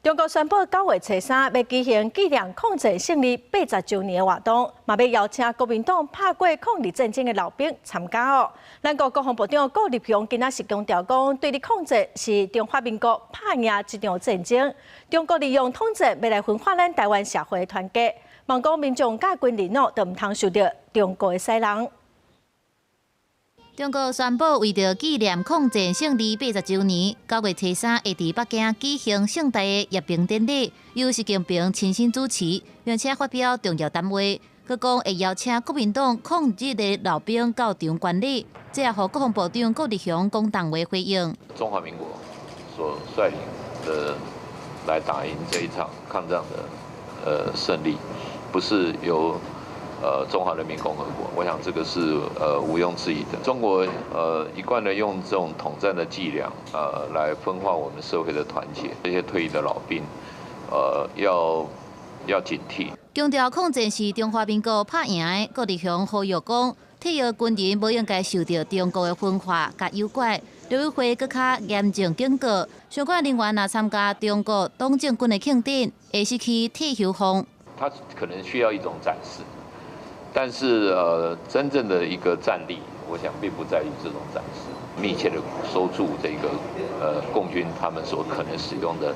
中國宣布9月初三欲舉行紀念抗戰勝利80週年的活動，嘛欲邀請國民黨拍過抗日戰爭的老兵參加哦。咱國國防部長顧立雄今仔是強調講，對日抗戰是中華民國拍贏這場戰爭。中國利用統戰欲來分化咱台灣社會的團結，望講民眾佮軍人哦，都毋通受著中國的使弄。中國宣布為著紀念抗戰勝利80週年，9月初三會佇北京舉行盛大的閱兵典禮，由習近平親身主持，並且發表重要談話。閣講會邀請國民黨抗日的老兵到場觀禮，這也予國防部長顧立雄講重話回應。中華民國所率領的來打贏這一場抗戰的勝利，不是由中華人民共和國，我想這個是毋庸置疑的。中國一貫的用這種統戰的伎倆，來分化我們社會的團結。這些退役的老兵，要警惕。強調抗戰是中華民國拍贏的，顧立雄呼籲講，退役軍人無應該受著中國的分化佮誘拐。陸委會閣較嚴正警告，相關人員若參加中國黨政軍的慶典，會失去退休俸。他可能需要一種展示。但是，真正的一個戰力，我想並不在於這種展示。密切的收住這個，共軍他們所可能使用的，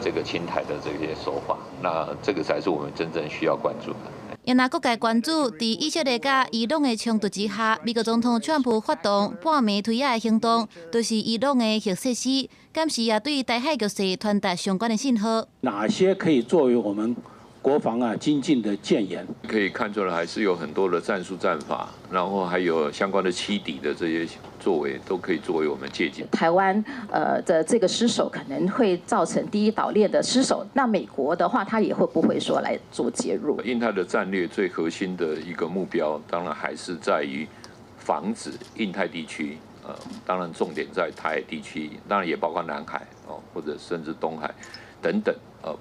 這個侵台的這些手法，那這個才是我們真正需要關注的。也若各界關注，佇以色列佮伊朗的衝突之下，美國總統川普發動半暝推仔的行動，就是伊朗的核設施，敢是也對台海局勢傳達相關的信號？哪些可以作為我們國防啊精進的建言？可以看出來，還是有很多的戰術戰法，然後還有相關的欺敵的這些作為，都可以作為我們借鑑。台灣的這個失守可能會造成第一島鏈的失守，那美國的話，他也會不會說來做介入？印太的戰略最核心的一個目標，當然還是在於防止印太地區，當然重點在台海地區，當然也包括南海哦，或者甚至東海等等。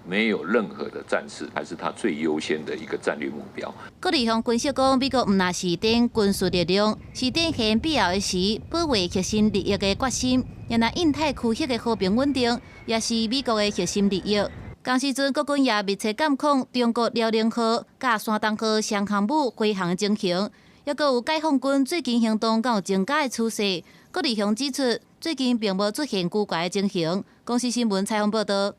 沒有任何的戰事，還是他最優先的一個戰略目標。顧立雄分析講，美國毋但是展軍事力量，是展現必要的時保衛核心利益的決心。也若印太區域的和平穩定，也是美國的核心利益。仝時陣，國軍也密切監控中國遼寧號佮山東號雙航母飛航的情形，抑閣有解放軍最近行動敢有增加的趨勢。顧立雄指出，最近並無出現古怪的情形。公視新聞採訪報導。